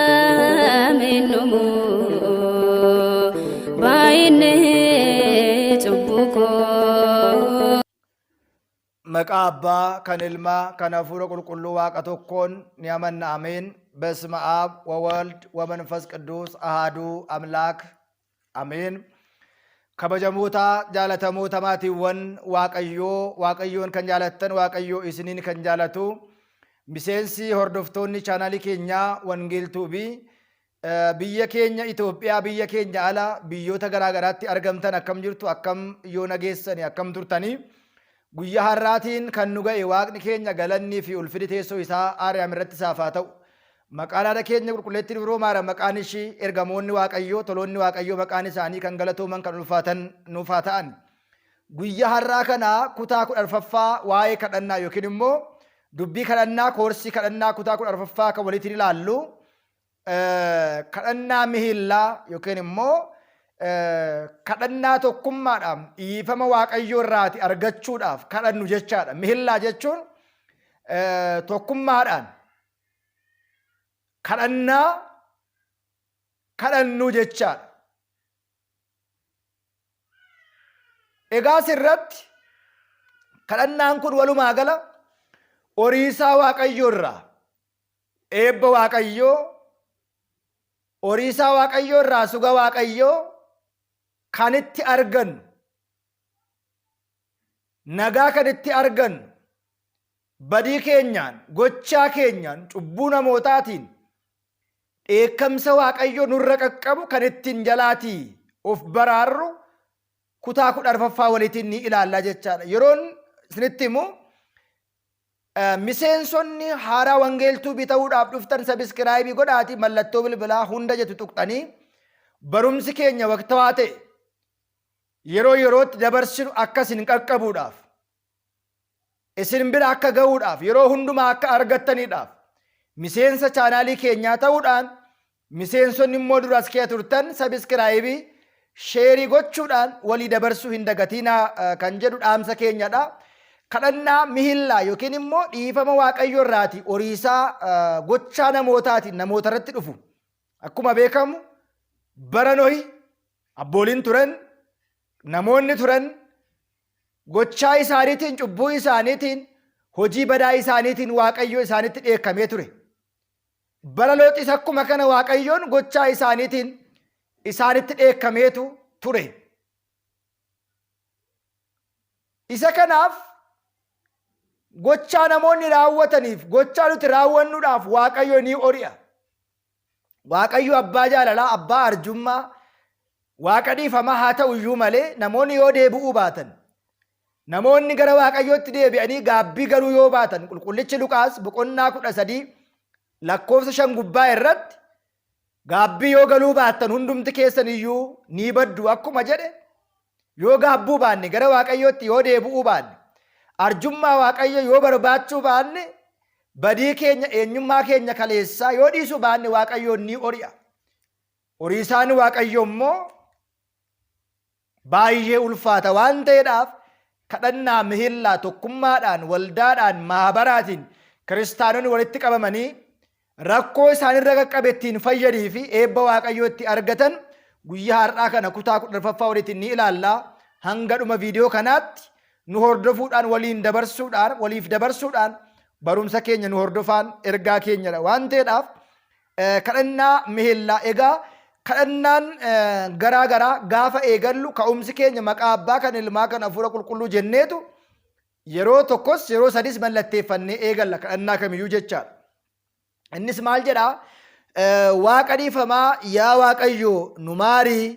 Lakkaa'ameen dhumu baay'inni cubbuu koo. Maqaa Abbaa kan Ilmaa kan Hafuura Qulqulluu Waaqa tokkoon ni amanna ameen. በስመ አብ ወወልድ ወመንፈስ ቅዱስ አሃዱ አምላክ ameen. Kabajamoota jaalatamoota maatiiwwan Waaqayyoo, Waaqayyoon kan jaalattan Waaqayyoo isiniin kan jaalatu, miseensi hordoftoonni chaanaalii keenyaa Wangeel Tuubii, biyya keenya Itoophiyaa, biyya keenya ala biyyoota garaa garaatti argamtan, akkam jirtu? Akkam yoo nageessani? Akkam turtanii? Guyyaa har'aatiin kan nu ga'e Waaqni keenya galannii fi ulfinni teessoo isaa Aariyaam irratti isaaf haa ta'u. Maqaan haadha keenya Qulqulleettii Dubroo Maariyaam, maqaan ishii, ergamoonni Waaqayyoo, toloonni Waaqayyoo maqaan isaanii kan galatooman, kan ulfaatan nuuf haa ta'an. Guyyaa har'aa kana kutaa 14ffaa waa'ee kadhannaa yookiin immoo dubbii kadhannaa, koorsii kadhannaa kutaa 14ffaa kan walitti ilaallu, kadhannaa mihillaa yookiin immoo kadhannaa tokkummaadhaan dhiifama Waaqayyoo irraati argachuudhaaf kadhannu jechaadha. Mihillaa jechuun tokkummaadhaan kadhannaa kadhannu jechaadha. Egaa asirratti kadhannaan kun walumaa gala horiisaa Waaqayyoo irraa, eebba Waaqayyoo, horiisaa Waaqayyoo irraa, suga Waaqayyoo kan itti argannu, nagaa kan itti argannu, badii keenyaan, gochaa keenyaan, cubbuu namootaatiin dheekkamsa Waaqayyoo nurra qaqqabu kan ittiin jalaatii of baraarru kutaa 14ffaa waliitiin ni ilaallaa jechaadha. Yeroon isinitti himu, miseensonni haaraa Wangeel Tuubii ta'uudhaaf dhuftan sabiskiraayibii godhaatii mallattoo bilbilaa hunda jettu tuqxanii, barumsi keenya waqtawaa ta'e yeroo yerootti dabarsinu akka isin qaqqabuudhaaf, isin bira akka ga'uudhaaf, yeroo hundumaa akka argattaniidhaaf miseensa chaanaalii keenyaa ta'uudhaan, miseensonni immoo duras kee turtan sabiskiraayibii, sheerii gochuudhaan walii dabarsuu hin dagatiinaa kan jedhu dhaamsa keenyadha. Kadhannaa mihillaa yookiin immoo dhiifama Waaqayyo irraati horiisaa gochaa namootaatiin namoota irratti dhufu. Akkuma beekamu bara Nohi abbooliin turan, namoonni turan gochaa isaaniitiin, cubbuu isaaniitiin, hojii badaa isaaniitiin Waaqayyo isaanitti dheekkamee ture. Bara Looxis akkuma kana Waaqayyoon gochaa isaaniitiin isaanitti dheekkameetu ture. Isa kanaaf gochaa namoonni raawwataniif, gochaa nuti raawwannuudhaaf Waaqayyo ni ori'a. Waaqayyo abbaa jaalalaa, abbaa arjummaa, Waaqa dhiifamaa haa ta'u iyyuu malee, namoonni yoo deebi'uu baatan, namoonni gara Waaqayyootti deebi'anii gaabbii galuu yoo baatan, qulqullichi Luqaas boqonnaa 13 lakkoofsa 5 gubbaa irratti "Gaabbii yoo galuu baattan hundumti keessan iyyuu ni baddu" akkuma jedhe, yoo gaabbuu baanne, gara Waaqayyootti yoo deebi'uu baanne, arjummaa Waaqayyo yoo barbaachuu baanne, badii keenya, eenyummaa keenya kaleessaa yoo dhiisuu baanne, Waaqayyoon ni ori'a. Horiisaan Waaqayyo immoo baay'ee ulfaata waan ta'eedhaaf, kadhannaa mihillaa tokkummaadhaan, waldaadhaan, maabaraatiin kiristaanonni walitti qabamanii rakkoo isaanirra qaqqabe ittiin fayyanii fi eebba Waaqayyoo itti argatan guyyaa har'aa kana kutaa 14ffaa walitti ni ilaalla. Hanga dhuma viidiyoo kanaatti nu hordofuudhaan, waliin dabarsuudhaan, waliif dabarsuudhaan barumsa keenya nu hordofaan ergaa keenyadha waan ta'eedhaaf, kadhannaa mihillaa. Egaa kadhannaan garaa garaa gaafa eegallu ka'umsi keenya maqaa Abbaa kan Ilmaa kan Hafuura Qulqulluu jenneetu yeroo tokkos yeroo sadis mallatteeffannee eegalla kadhannaa kamiyyuu jechaadha. Innis maal jedhaa? Waaqa dhiifamaa yaa Waaqayyo nu maarii.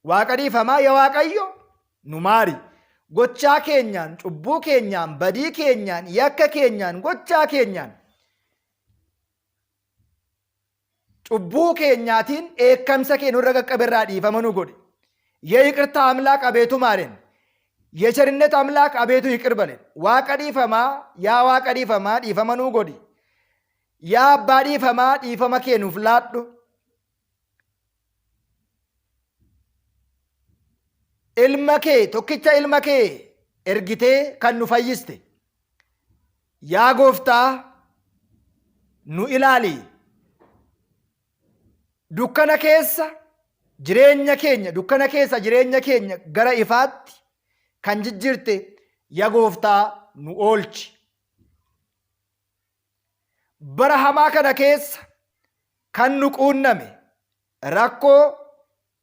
Waaqa dhiifamaa yaa Waaqayyo nu maari. Gochaa keenyaan, cubbuu keenyaan, badii keenyaan, yakka keenyaan, gochaa keenyaan, cubbuu keenyaatiin dheekkamsa kee nurra qaqqabe irraa dhiifama nu godhi. የይቅርታ አምላክ አቤቱ ማረን። የቸርነት አምላክ አቤቱ ይቅር በለን። Waaqa dhiifamaa yaa Waaqa dhiifamaa dhiifama nuu godhi. Yaa abbaa dhiifamaa dhiifama kee nuuf laadhu. Ilma kee tokkicha, ilma kee ergitee kan nu fayyiste. Yaa gooftaa, nu ilaali. Dukkana keessa jireenya keenya dukkana keessa jireenya keenya gara ifaatti kan jijjiirte ya gooftaa nu oolchi. Bara hamaa kana keessa kan nu quunname rakkoo,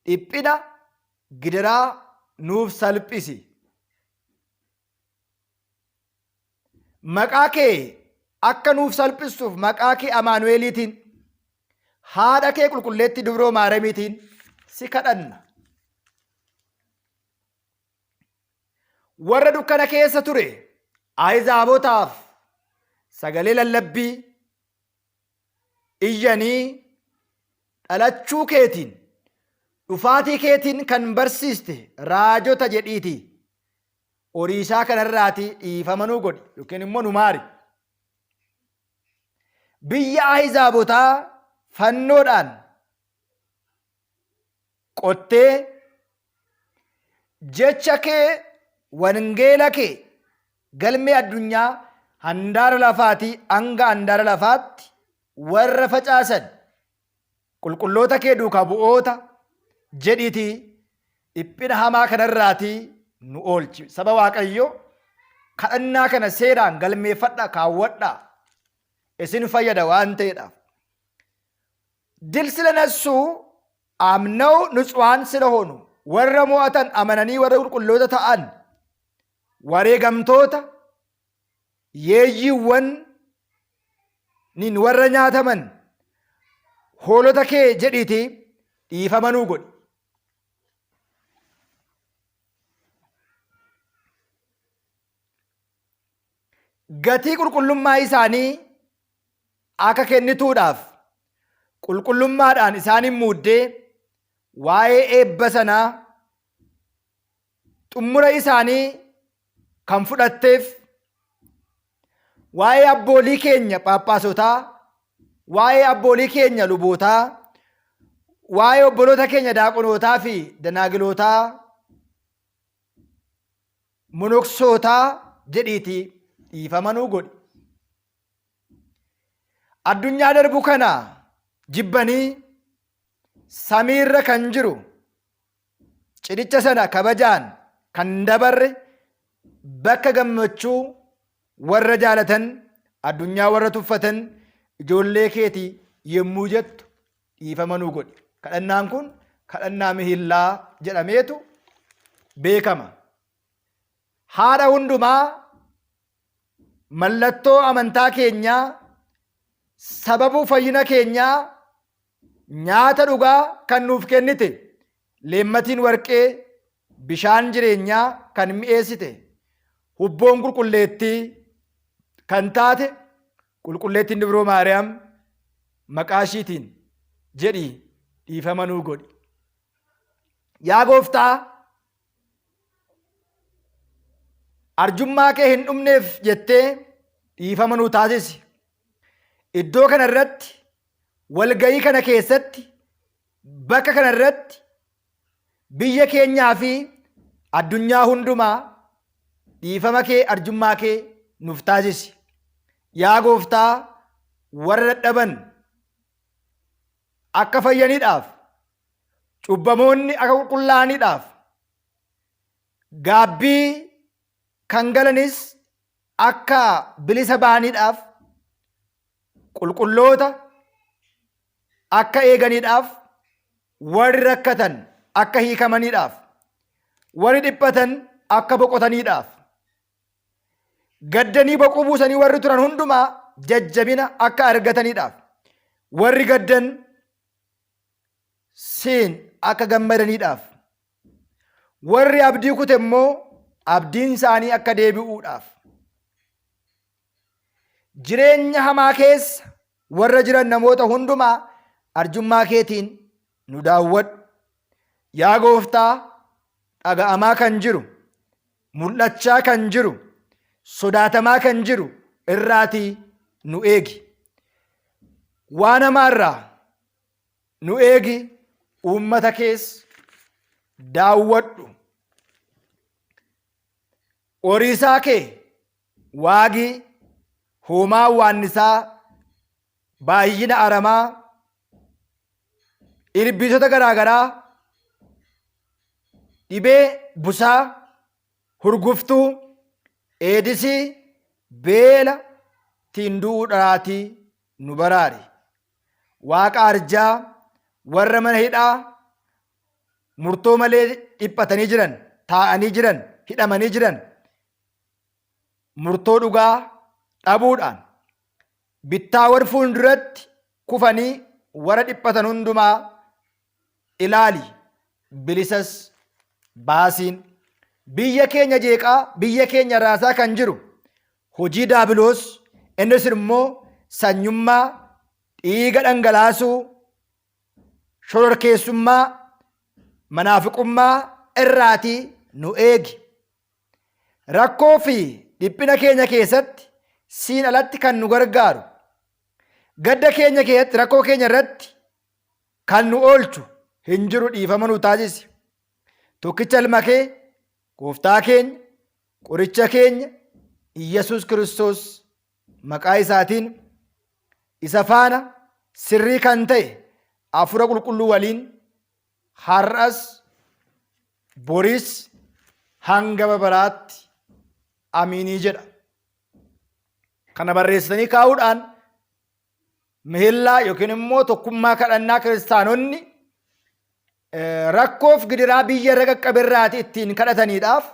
dhiphina, gidiraa nuuf salphisi. Maqaa kee akka nuuf salphistuuf maqaa kee Amaanu'eeliitiin haadha kee qulqulleettii Dubroo Maaramiitiin si kadhanna. Warra dukkana keessa ture Ahizaabotaaf sagalee lallabbii iyyanii dhalachuu keetiin dhufaatii keetiin kan barsiiste raajota jedhiitii horiisaa kanarraatii dhiifama nuu godhi yookiin immoo nu maari. Biyya Ahizaabotaa fannoodhaan qottee jecha kee wangeela kee galmee addunyaa handaara lafaatii hanga handaara lafaatti warra facaasan qulqulloota kee duukaa bu'oota jedhiitii dhiphina hamaa kanarraatii nu oolchi. Saba Waaqayyoo kadhannaa kana seeraan galmeeffadhaa kaawwadhaa isin fayyada waan ta'eedhaaf. Dil ስለነሱ አምነው ንጹሐን ስለሆኑ warra mo'atan amananii warra qulqulloota ta'an wareegamtoota yeeyyiiwwan nin warra nyaataman hoolota kee jedhiitii dhiifama nuu godhi. Gatii qulqullummaa isaanii akka kennituudhaaf qulqullummaadhaan isaan hin muuddee waa'ee eebba sanaa xummura isaanii kan fudhatteef waa'ee abboolii keenya phaaphaasotaa, waa'ee abboolii keenya lubootaa, waa'ee obboloota keenya daaqonootaa fi danaagilootaa, monoksootaa jedhiitii dhiifama nuu godhi. Addunyaa darbu kana jibbanii samiirra kan jiru cidhicha sana kabajaan kan dabarre bakka gammachuu warra jaalatan addunyaa warra tuffatan ijoollee keetii yommuu jettu dhiifama nuu godhi. Kadhannaan kun kadhannaa mihillaa jedhameetu beekama. Haadha hundumaa mallattoo amantaa keenyaa sababuu fayyina keenyaa nyaata dhugaa kan nuuf kennite leemmatiin warqee bishaan jireenyaa kan mi'eessite hubboon qulqulleettii kan taate qulqulleettiin Dubroo Maariyaam maqaa ishiitiin jedhi dhiifama nuu godhi. Yaa gooftaa arjummaa kee hin dhumneef jettee dhiifama nuu taasisi. Iddoo kana irratti walga'ii kana keessatti bakka kana irratti biyya keenyaa fi addunyaa hundumaa dhiifama kee arjummaa kee nuuf taasisi. Yaa gooftaa warra dadhaban akka fayyaniidhaaf cubbamoonni akka qulqullaa'aniidhaaf gaabbii kan galanis akka bilisa ba'aniidhaaf qulqulloota akka eeganiidhaaf warri rakkatan akka hiikamaniidhaaf warri dhiphatan akka boqotaniidhaaf gaddanii boquu buusanii warri turan hundumaa jajjabina akka argataniidhaaf warri gaddan siin akka gammadaniidhaaf warri abdii kute immoo abdiin isaanii akka deebi'uudhaaf jireenya hamaa keessa warra jiran namoota hundumaa arjummaa keetiin nu daawwadhu. Yaa gooftaa dhaga'amaa kan jiru, mul'achaa kan jiru, sodaatamaa kan jiru irraatii nu eegi. Waan hamaa irraa nu eegi uummata kees daawwadhu. Horiisaa kee waagii hoomaa waannisaa Baay'ina aramaa, ilbiisota garaagaraa, dhibee busaa, hurguftuu, eedisii, beela tiin du'uudhaatii nu baraari. Waaqa arjaa warra mana hidhaa murtoo malee dhiphatanii jiran, taa'anii jiran, hidhamanii jiran murtoo dhugaa dhabuudhaan bittaawwan fuulduratti kufanii warra dhiphatan hundumaa ilaali, bilisas baasiin. Biyya keenya jeeqaa, biyya keenya raasaa kan jiru hojii daabiloos, innis immoo sanyummaa, dhiiga dhangalaasuu, shororkeessummaa, manaafiqummaa irraatii nu eegi. Rakkoo fi dhiphina keenya keessatti siin alatti kan nu gargaaru, gadda keenya keessatti, rakkoo keenya irratti kan nu oolchu hin jiru, dhiifama nu taasisi. Tokkicha ilma kee, gooftaa keenya, qoricha keenya, Iyyasuus Kiristoos maqaa isaatiin, isa faana sirrii kan ta'e Hafuura Qulqulluu waliin, har'as boris hanga baraatti amiinii jedha. Kana barreessitanii kaa'uudhaan mihillaa yookiin immoo tokkummaa kadhannaa kiristaanonni rakkoof gidiraa biyya irra qaqqaberraati ittiin kadhataniidhaaf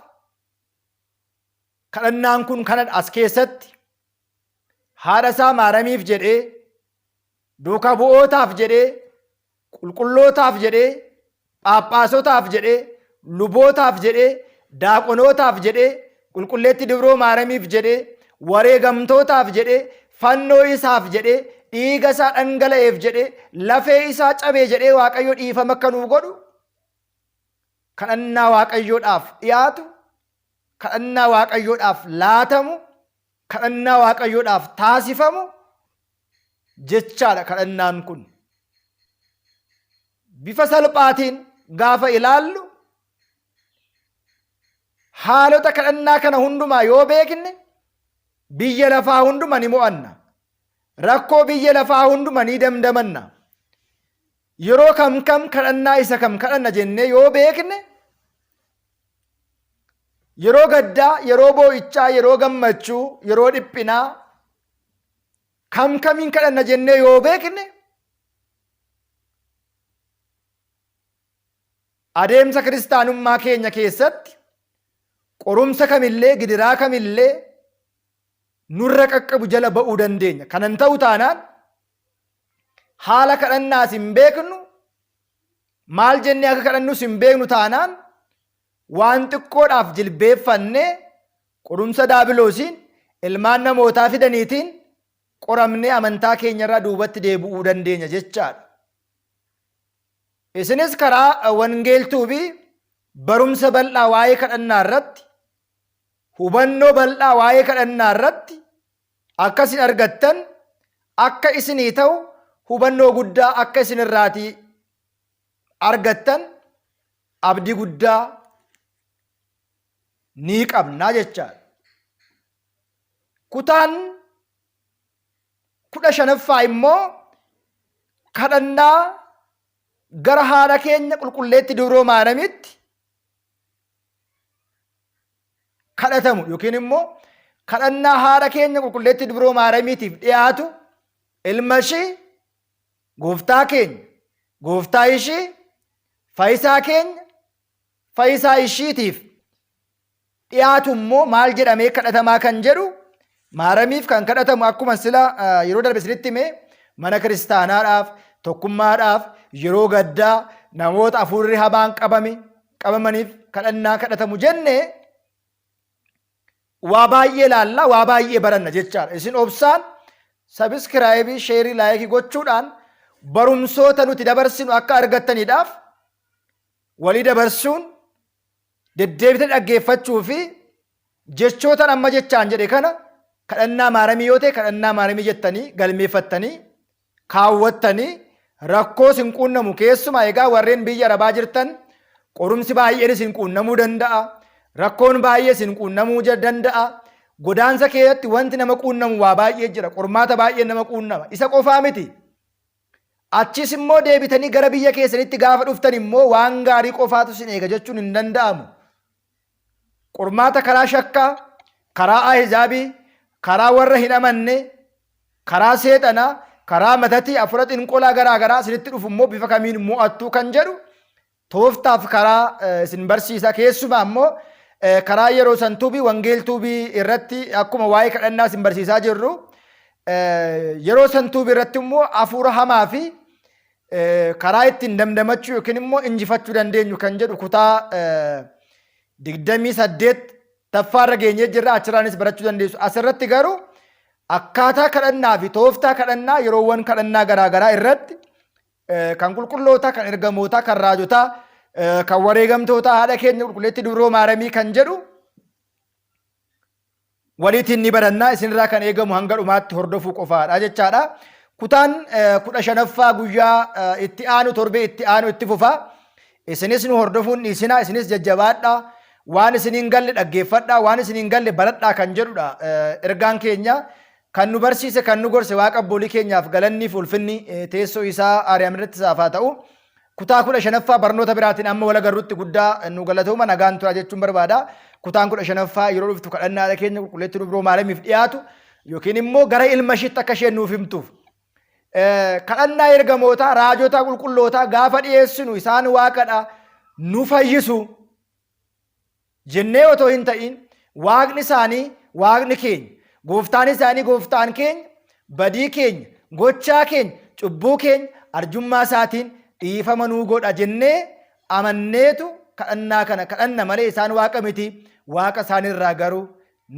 kadhannaan kun kanadha. As keessatti haadha isaa Maaramiif jedhee, duuka bu'ootaaf jedhee, qulqullootaaf jedhee, phaaphaasotaaf jedhee, lubootaaf jedhee, daaqonootaaf jedhee, qulqulleetti Dubroo Maaramiif jedhee, wareegamtootaaf jedhee, fannoo isaaf jedhee, dhiiga isaa dhangala'eef jedhee, lafee isaa cabee jedhee, Waaqayyo dhiifama akka nuu godhu kadhannaa Waaqayyoodhaaf dhiyaatu, kadhannaa Waaqayyoodhaaf laatamu, kadhannaa Waaqayyoodhaaf taasifamu jechaadha kadhannaan kun. Bifa salphaatiin gaafa ilaallu, haalota kadhannaa kana hundumaa yoo beekne, biyya lafaa hunduma ni mo'anna. Rakkoo biyya lafaa hunduma ni damdamanna. Yeroo kam kam kadhannaa isa kam kadhanna jennee yoo beekne, yeroo gaddaa, yeroo boo'ichaa, yeroo gammachuu, yeroo dhiphinaa kam kamiin kadhanna jennee yoo beekne, adeemsa kiristaanummaa keenya keessatti qorumsa kamillee, gidiraa kamillee nurra qaqqabu jala ba'uu dandeenya. Kanan ta'u taanaan haala kadhannaas hin beeknu, maal jennee akka kadhannus hin beeknu taanaan, waan xiqqoodhaaf jilbeeffannee qorumsa daabiloosiin ilmaan namootaa fidaniitiin qoramnee amantaa keenyarraa duubatti deebi'uu dandeenya jechaadha. Isinis karaa wangeeltuubii barumsa bal'aa waa'ee kadhannaa irratti, hubannoo bal'aa waa'ee kadhannaa irratti akka isin argattan akka isinii ta'u, hubannoo guddaa akka isin irraatii argattan abdii guddaa ni qabna jechaadha. Kutaan 15ffaa immoo kadhannaa gara haadha keenya qulqulleetti Dubroo Maaramitti kadhatamu yookiin immoo kadhannaa haadha keenya qulqulleetti Dubroo Maaramiitiif dhiyaatu, ilma ishii, gooftaa keenya, gooftaa ishii, fayyisaa keenya, fayyisaa ishiitiif dhiyaatu immoo maal jedhamee kadhatamaa kan jedhu, Maaramiif kan kadhatamu akkuma sila yeroo darbe isinitti hime, mana kiristaanaadhaaf, tokkummaadhaaf, yeroo gaddaa, namoota hafuurri hamaan qabamaniif kadhannaa kadhatamu jenne waa baay'ee laalla, waa baay'ee baranna jechaadha. Isin obsaan subscribe, share, like gochuudhaan barumsoota nuti dabarsinu akka argattaniidhaaf walii dabarsuun, deddeebitanii dhaggeeffachuu fi jechootan amma jechaan jedhe kana, kadhannaa Maaramii yoo ta'e kadhannaa Maaramii jettanii galmeeffattanii kaawwattanii rakkoo isin quunnamu, keessumaa egaa warreen biyya arabaa jirtan qorumsi baay'een isin quunnamuu danda'a, rakkoon baay'ee isin quunnamuu danda'a. Godaansa keessatti wanti nama quunnamu waa baay'ee jira. Qormaata baay'ee nama quunnama. Isa qofaa miti. Achis immoo deebitanii gara biyya keessanitti gaafa dhuftan immoo waan gaarii qofaatu isin eega jechuun hin danda'amu. Qormaata karaa shakkaa, karaa ahizaabii, karaa warra hin amanne, karaa seexanaa, karaa matatii, afura xinqolaa garaa garaa isinitti dhufu immoo bifa kamiin mo'attuu kan jedhu tooftaaf karaa isin barsiisa. Keessumaa immoo karaa yeroo san tuubii wangeel tuubii irratti akkuma waa'ee kadhannaa isin barsiisaa jirru yeroo san tuubii irratti immoo hafuura hamaa fi karaa ittiin damdamachuu yookiin immoo injifachuu dandeenyu kan jedhu kutaa 28 taffaarra geenyee jirra achirraanis barachuu dandeessu. Asirratti garuu akkaataa kadhannaa fi tooftaa kadhannaa yeroowwan kadhannaa garaagaraa irratti kan qulqullootaa, kan ergamootaa, kan raajotaa, kan wareegamtootaa haadha keenya qulqulleetti dubroo maaramii kan jedhu waliitiin ni barannaa isinirraa kan eegamu hanga dhumaatti hordofuu qofaadha jechaadha. Kutaan 15ffaa guyyaa itti aanu torbee itti aanu itti fufa. Isinis nu hordofuun dhiisinaa isinis jajjabaadhaa. Waan isiniin galle dhaggeeffadhaa waan isiniin galle baradhaa kan jedhudha ergaan keenya. Kan nu barsiise kan nu gorse waaqa abboolii keenyaaf galanni fi ulfinni teessoo isaa Aariyaam irratti isaaf haa ta'u. Kutaa 15ffaa barnoota biraatiin amma wal agarrutti guddaa nu galatooma nagaan tura jechuun barbaada. Kutaan 15ffaa yeroo dhuftu kadhannaadha keenya qulqulleettii dubroo Maariyaamiif dhiyaatu yookiin immoo gara ilma ishiitti akka isheen nuuf himtuuf. Kadhannaa ergamootaa, raajotaa, qulqullootaa gaafa dhiyeessinu isaan waaqadha nu fayyisu jennee otoo hin ta'in waaqni isaanii waaqni keenya gooftaan isaanii gooftaan keenya badii keenya gochaa keenya cubbuu keenya arjummaa isaatiin dhiifama nuu godha jennee amanneetu kadhannaa kana kadhanna malee isaan waaqa miti waaqa isaanirraa garuu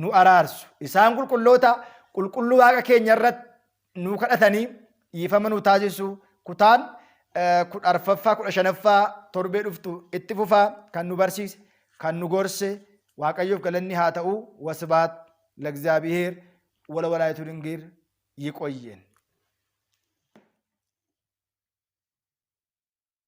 nu araarsu isaan qulqulloota qulqulluu waaqa keenya irratti nuu kadhatanii dhiifama nuu taasisu kutaan 14ffaa 15ffaa torbee dhuftu itti fufaa kan nu barsiise kan nu gorse waaqayyoof galanni haa ta'u wasbaat lagzaabiheer wala walaayitu dingir yiqoyyeen.